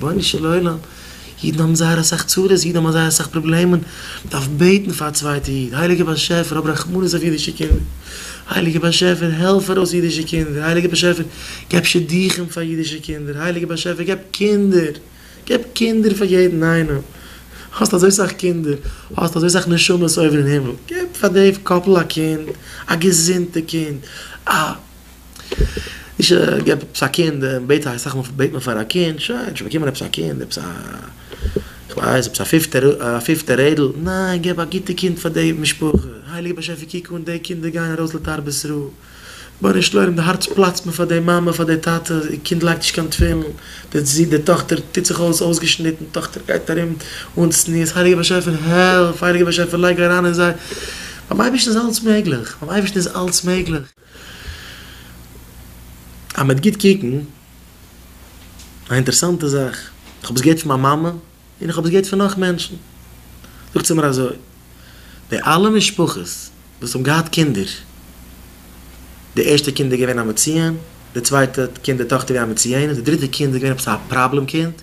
רבונו של עולם, אידן האבן זייער אסאך צרות, אידן האבן זייער אסאך פראבלעמען, מען דארף בעטן פאר א צווייטע איד, הייליגער באשעפער האב רחמנות אויף אידישע קינדער, הייליגער באשעפער העלף ארויס אידישע קינדער, הייליגער באשעפער געב שידוכים פאר אידישע קינדער, הייליגער באשעפער געב קינדער, געב קינדער פאר יעדן איינעם, האסט אזוי סאך קינדער, האסט אזוי סאך נשמות אויבן אין הימל, געב פאר די קאפל א קינד, א געזונטע קינד, א. נישט געב עפעס א קינד, מען בעט אסאך מאל בעט מען פאר א קינד, שוין שוין באקומען עפעס א קינד, עפעס א כ'ווייס עפעס א פיפטע א פיפטע רעדל, ניין געב א גוטע קינד פאר די משפחה, הייליגער באשעפער קוק אן די קינדער גייען ארויס לתרבות רעה, רבונו של עולם די הארץ פלאצט מיר פאר די מאמע פאר די טאטע, די קינד לייגט נישט קיין תפילין, די זון די טאכטער טוט זיך אויס אויסגעשניטן, טאכטער גייט ארום אן צניעות, הייליגער באשעפער העלף, הייליגער באשעפער לייג אריין אין זיי, ביים אייבערשטן איז אלעס מעגליך, ביים אייבערשטן איז אלעס מעגליך. אז מ'וועט גוט קוקן, א אינטערעסאנטע זאך, איך האב עס געהערט פון מיין מאמע, און איך האב עס געהערט פון נאך מענטשן, זאגט זי מיר אזוי, די אלע משפחות וואס האבן געהאט קינדער, די ערשטע קינד איז געווען א מצוין, די צווייטע קינד די טאכטער געווען א מצוינת, די דריטע קינד איז געווען עפעס א פראבלעם קינד,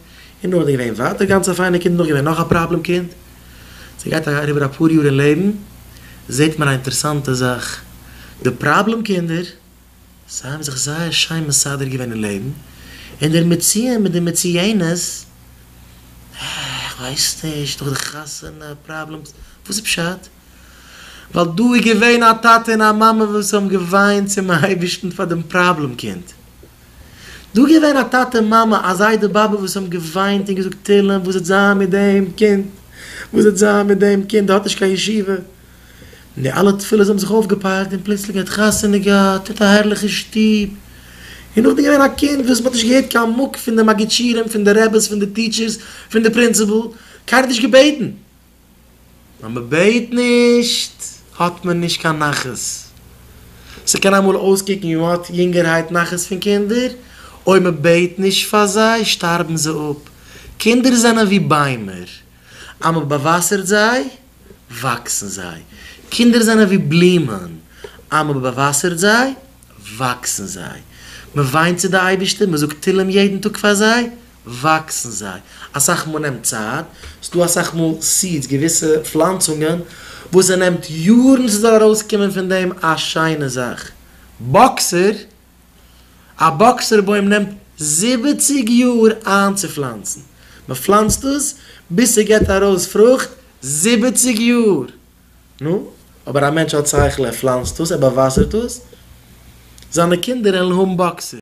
און נאכדעם געווען ווייטער גאנץ א פיינע קינד, נאך געווען נאך א פראבלעם קינד, ס'גייט אריבער אפאר יאר אין לעבן, זעט מען א אינטערעסאנטע זאך, די פראבלעם קינדער, זיי האבן זיך זייער שיין מסדר געווען אין לעבן, און דער מצוין מיט די מצוינת, איך ווייס נישט, נאך די חתונה פראבלעמס, וואס איז פשט? ווייל דא איז געווען א טאטע און א מאמע וואס האבן געוויינט צום אייבערשטן פאר דעם פראבלעם קינד. דא געווען א טאטע מאמע א זיידע באבע וואס האבן געוויינט און געזאגט תהלים וואס וועט זיין מיט דעם קינד וואס וועט זיין מיט דעם קינד האט נישט קיין ישיבה און די אלע תפילות האבן זיך אויפגעפיילט און פלוצלינג ער האט חתונה געהאט האט א הערליכע שטוב און נאכדעם געווען א קינד וואס מ'האט נישט געהערט קיין מוק פון די מגיד שיעורים פון די רעבעס פון די טיטשערס פון די פרינציפעל קיינער האט נישט געבעטן. אז מען בעט נישט האט מען נישט קיין נחת. ס'קען אמאל אויסקוקן ווי מען האט יונגערהייט נחת פון קינדער, אויב מען בעט נישט פאר זיי שטארבן זיי אפ. קינדער זענען ווי ביימער, אז מען באוואסערט זיי וואקסן זיי. קינדער זענען ווי בלומען, אז מען באוואסערט זיי וואקסן זיי. מען וויינט צו די אייבערשטער, מען זאגט תהלים יעדן טאג פאר זיי, וואקסן זיי. אסאך מאל נעמט צייט, ס'דא אסאך מאל סידס, געוויסע פלאנצונגען, וואס ס'נעמט יארן ס'זאל ארויסקומען פון דעם א שיינע זאך. באקסער, א באקסער בוים נעמט זיבעציג יאר איינצופלאנצן. מ'פלאנצט עס ביז ס'געט ארויס פרוכט, זיבעציג יאר! נו, אבער א מענטש האט שכל, ער פלאנצט עס, ער באוואסערט עס, זיינע קינדער עלן האבן באקסער.